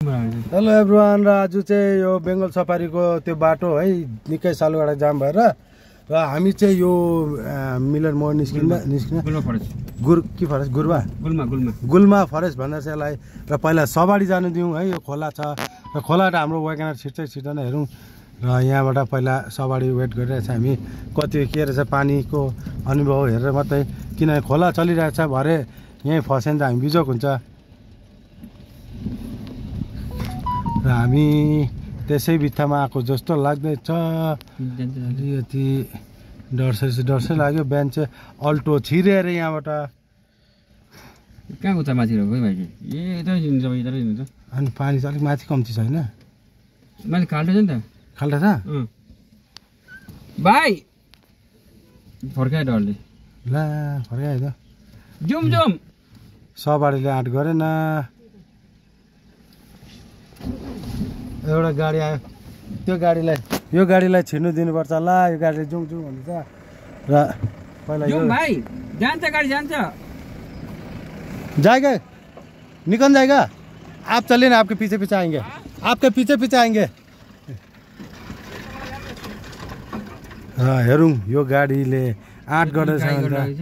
Hello everyone, र आज चाहिँ यो बेङ्गल सफारीको त्यो बाटो है निकै सालुगढा जाम भएर र हामी चाहिँ यो मिलन मोड निस्किन गुल्मा फरेस्ट भन्दा चाहिँ यसलाई र पहिला सवारी जानु दिउँ है। यो खोला छ र खोला र हाम्रो वेगनर छिट्टै नै हेरौँ र यहाँबाट पहिला सवारी वेट गरिरहेछ। हामी कति के रहेछ पानीको अनुभव हेरेर मात्रै, किनभने खोला चलिरहेछ भरे यहीँ फस्यो भने त हामी बिजोक हुन्छ र हामी त्यसै बित्थामा आएको जस्तो लाग्दैछ। अलिकति डरसै लाग्यो। बिहान चाहिँ अल्टो छिरेर यहाँबाट कहाँ उता माथि अनि पानी चाहिँ अलिक माथि कम्ती छैन, माथि खाल्टो छ नि त। खाल्टा छ भाइ, फर्कायो डरले। ला फर्कायो त जुम सवारीले आँट गरेन। एउटा गाडी आयो, त्यो गाडीलाई यो गाडीलाई छिर्नु दिनुपर्छ। ला यो गाडीले जाउँ भन्छ र पहिला यो भाइ जान्छ, गाडी जान्छ। जाएगा निकल जाएगा, आप चलिए ना, आपके पीछे आएंगे, आपके पीछे आएंगे। हेरौँ यो गाडीले आँट गर्दैछ भने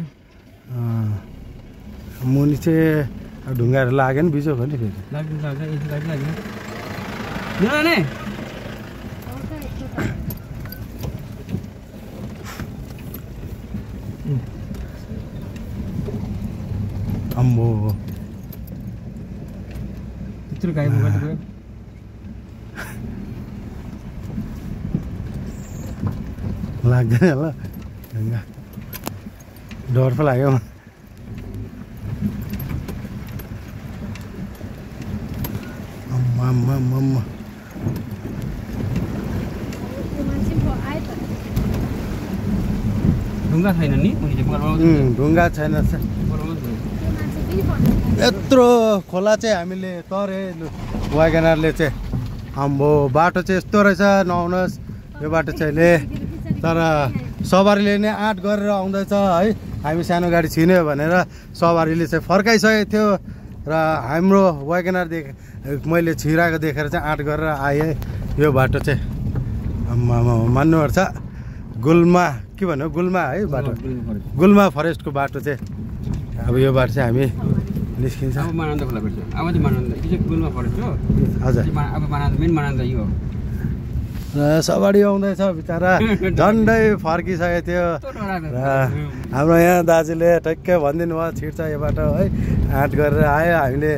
मुनि चाहिँ ढुङ्गाहरू लाग्यो नि बिजोक हो नि फेरि। अम्बो त्यत्रो गाई बोकेर गयो। लाग्दैन होला ढुङ्गा, डर पो लाग्यो। अम्मा ढुङ्गा छैन नि, ढुङ्गा छैन। यत्रो खोला चाहिँ हामीले तरे वागनरले चाहिँ अम्बो बाटो चाहिँ यस्तो रहेछ, नआउनुहोस् यो बाटो चाहिँले। तर सवारीले नै आँट गरेर आउँदैछ है। हामी सानो गाडी छिन्यो भनेर सवारीले चाहिँ फर्काइसकेको थियो र हाम्रो वागनर मैले छिराएको देखेर चाहिँ आँट गरेर आएँ। यो बाटो चाहिँ मान्नुपर्छ गुल्मा के भन्नु, गुल्मा है बाटो, गुल्मा फरेस्टको बाटो चाहिँ। अब यो बाटो चाहिँ हामी निस्किन्छ। अब मानन्द खोला पर्छ, अब चाहिँ मानन्द यो चाहिँ गुल्मा फरेस्ट हो। हजुर, अब मानन्द मेन मानन्द यो हो। र सवारी आउँदैछ बिचरा, झन्डै फर्किसकेको थियो र हाम्रो यहाँ दाजुले ठ्याक्कै भनिदिनु भयो छिर्छ यो बाटो है। आँट गरेर आयो, हामीले